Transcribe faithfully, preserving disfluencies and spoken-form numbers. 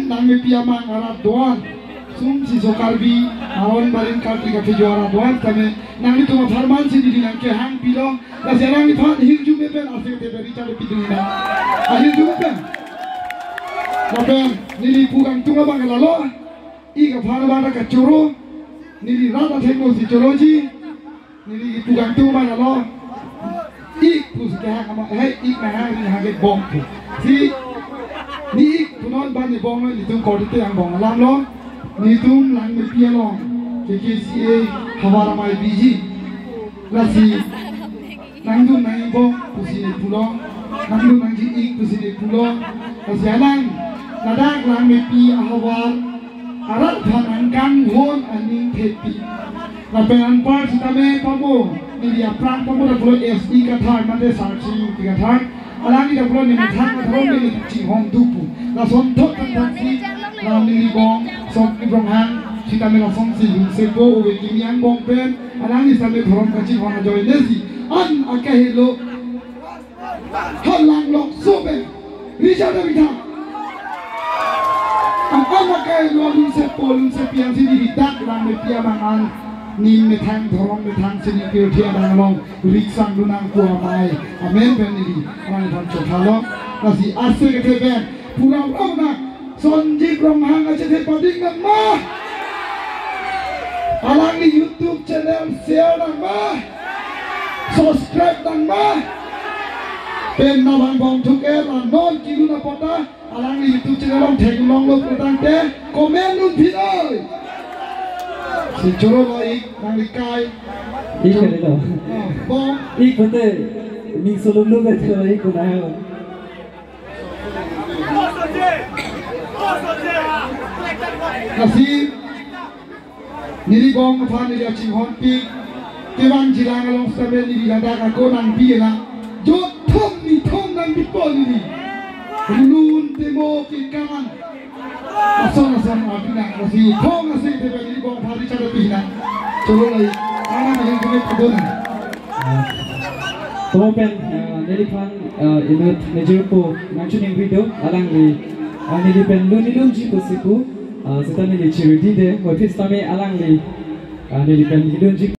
Langmepi amang arat do-an, sum si so Karbi aron barim Karbi kaphejo arat do-an tame, nanglitum apharman si neli nangkehang pilong. Lasi alangliphan ahirjume pen ase te beri chale pidun na. Ahirjume pen. Lapen neli pu kangtung abang lalo. Ik aphan abang kachoro. Neli rat athengno si choroji. Neli pu kangtung abang lalo. Ik pusi kehang ama, hei, ik nang hang, neli hang ke bong pu. Si, neli ik punon ban neli bong lo, nelitum korte angbong alam lo. Nelitum Langmepi along K K C A havar amei biji. Lasi, nangdun nang ik bong pusi neli pulo. Nangdun nangji ik pusi neli pulo. Lasi alang, ladak Langmepi ahavar arat aphan nangkanghon aning thepi. Lapen anpar sitame pamo, neli aphrang pamo ta pulo S E Kathar, mate Sarsing Kathar. Alangli ta pulo ne methang Kathar, ne chinghon dupu. Lason thot thangthang si, la neli bong, Sokni Ronghang, sitame lasonsi lungsepo, ove kimi angbong pen, alangli sitame dhorom kachinghon ajoine si, an akahelo, Halang lok sobe. Richard David ha. Ang ama kai lo lungsepo lungsepi ansi neli dak Langmepi amang an. Ne methang dhorom methang si neli pirthe adang along riksang lunang pu amei. Amen pen neli. Amen pen chothalo. Lasi ase kethe pen. Pura pura na. Sonjit Ronghang achethe pading nang ma? Alangli YouTube channel share nang ma? Subscribe nang ma? Pen nabang bong thuke la non kilun apot ta alangli YouTube channel along theklonglo putangte comment nung phin oi. Si choro lo ik nangli kai. Ik kali lo. Ah, bong. Ik pute ming solum lo betul ik pun ayo. Lasi neli bong aphan neli achinghon pik. Kevang jilang along sitame neli ladak ako nangpi la. Jothom ni thom nangpipo neli. Lun temo ke kaman. Ason ason apina lasi thong asing te neli bong aphan Richard pi na. Choro lai. Ana na hil kene padona. Ah, to pen, ah, neliphan, ah, inut nejirpo nangchoningri do, alangli, ah, neli pen lun ilunji pusi pu, ah, seta neli chiridi de, office tame alangli, ah, neli pen ilunji